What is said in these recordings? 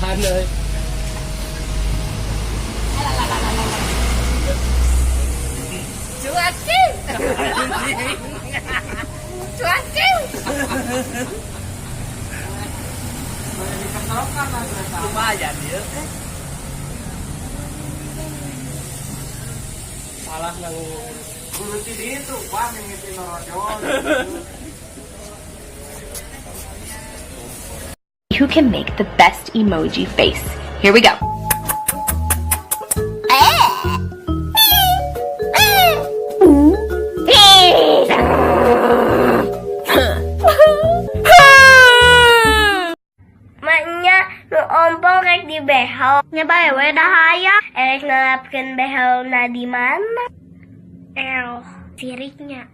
Tahan euy. Cuaca. Cuaca. Lumayan ya. Salah nang Guru ti ditu, wah mimiti norojol. Who can make the best emoji face? Here we go. Maknya nu ompong rek di behel. Nya bae we dah aya. Erek nalapkeun behelna di mana? El, siriknya.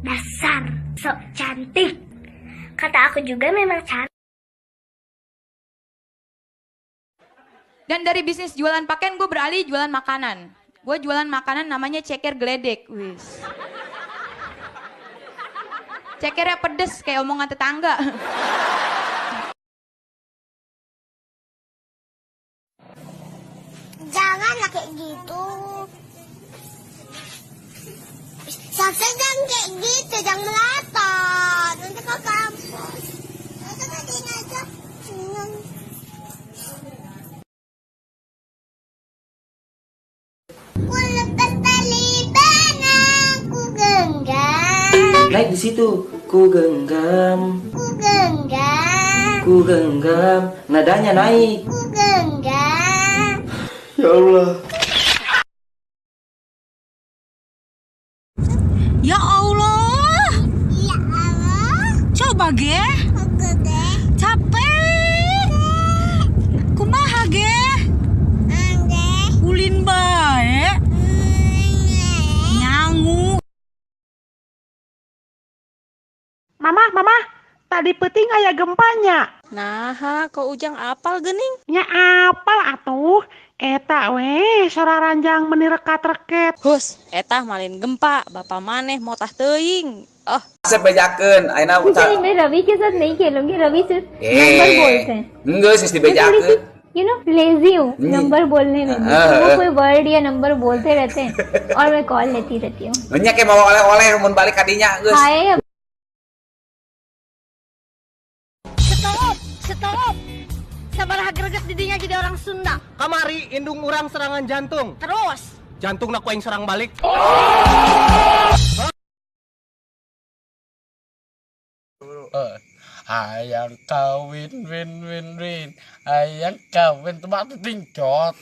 Dasar sok cantik. Kata aku juga memang cantik. Dan dari bisnis jualan pakaian gue beralih jualan makanan. Gue jualan makanan namanya ceker geledek. Wis. Cekernya pedes kayak omongan tetangga. Janganlah kayak gitu. Sampai jangan kayak gitu, jangan melotot. Nanti kau kampus. Nanti kau aja. Ku lepas tali benang, ku genggam. Naik di situ, ku genggam, ku genggam, ku genggam, nadanya naik. Ku genggam. Ya Allah. Ya Allah. Ya Allah. Coba ge. Capek. Kumaha ge? Ulin bae. Nyangu. Mama, mama, tadi peuting aya gempanya. Nah, kok Ujang apal geuning? Nya apal atuh. Eta we, sora ranjang meni rekat-reket. Hus, eta malin gempa, bapak maneh motah teuing. Oh. Asep bejakeun, ayeuna मैं रवि के साथ नहीं खेलूंगी, रवि सिर्फ नंबर बोलते हैं। Geus geus dibejakeun. You know lazy हूँ नंबर बोलने में, वो कोई वर्ड या नंबर बोलते रहते हैं और मैं कॉल लेती रहती हूँ। Nya ke mau oleh-oleh mun balik ka dinya geus. हाय। Stop, stop. Sabaraha greget didinya jadi orang Sunda. Kamari indung urang serangan jantung. Terus jantung nak aing serang balik. Hayang kawin win win win, hayang kawin tempat tingcot.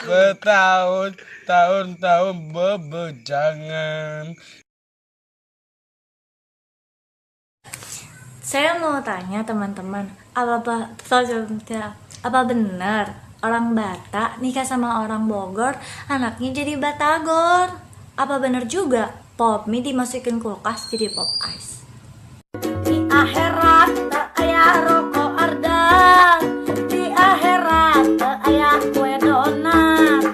Bertahun tahun tahun bebejangan. Saya mau tanya teman-teman, apa benar orang Batak nikah sama orang Bogor, anaknya jadi Batagor? Apa benar juga pop mie dimasukin kulkas jadi pop ice? Di akhirat tak aya rokok ardan, di akhirat tak aya kue donat,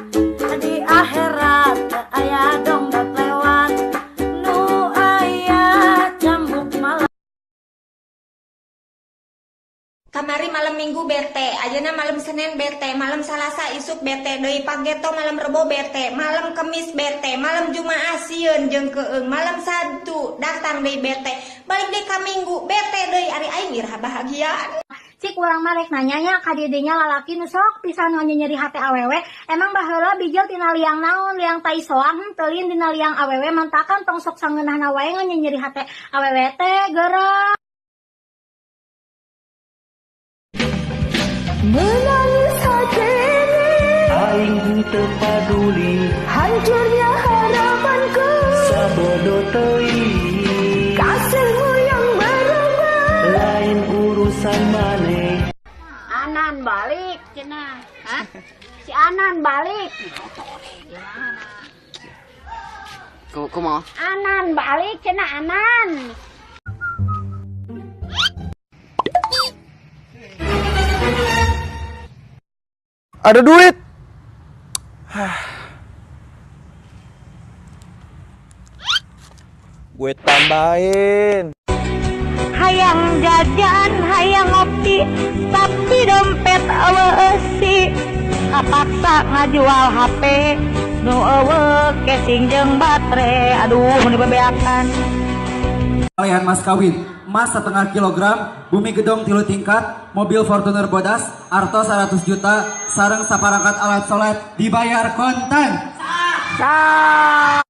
di akhirat tak aya dongdot lewat, nu aya cambuk malam. Kamari malam Minggu bete, ayeuna malam Senin bete, malam Salasa isuk bete, deui pageto malam Rebo bete, malam Kemis bete, malam Jumaah sieun jeung keung, malam Sabtu datang deui bete, balik deui ka Minggu bete deui, ari aing iraha bahagia. Cik urang mah rek nanyanya ka didinya lalaki nu sok pisan nyeri hate awewe, emang baheula bijil tina liang naon, liang tai soang henteu lin dina liang awewe, mantakan tong sok sangeunahna wae nyeri hate awewe teh geura. Menangis hatimu, aing teu paduli, hancurnya harapanku, sabodo teuing, kasihmu yang berubah, lain urusan maneh. Anan balik cenah, hah? Si Anan balik. Gimana? Kumaha? Anan balik cenah Anan. Ada duit. Gue tambahin. Hayang jajan, hayang ngopi, tapi dompet euweuh eusi. Kapaksa ngajual HP nu euweuh casing jeung batre. Aduh, mun dibebeakan. Kalian mas kawin, emas setengah kilogram, bumi gedong 3 tingkat, mobil Fortuner bodas, arto 100 juta, sareng saparangkat alat sholat, dibayar kontan. Sah.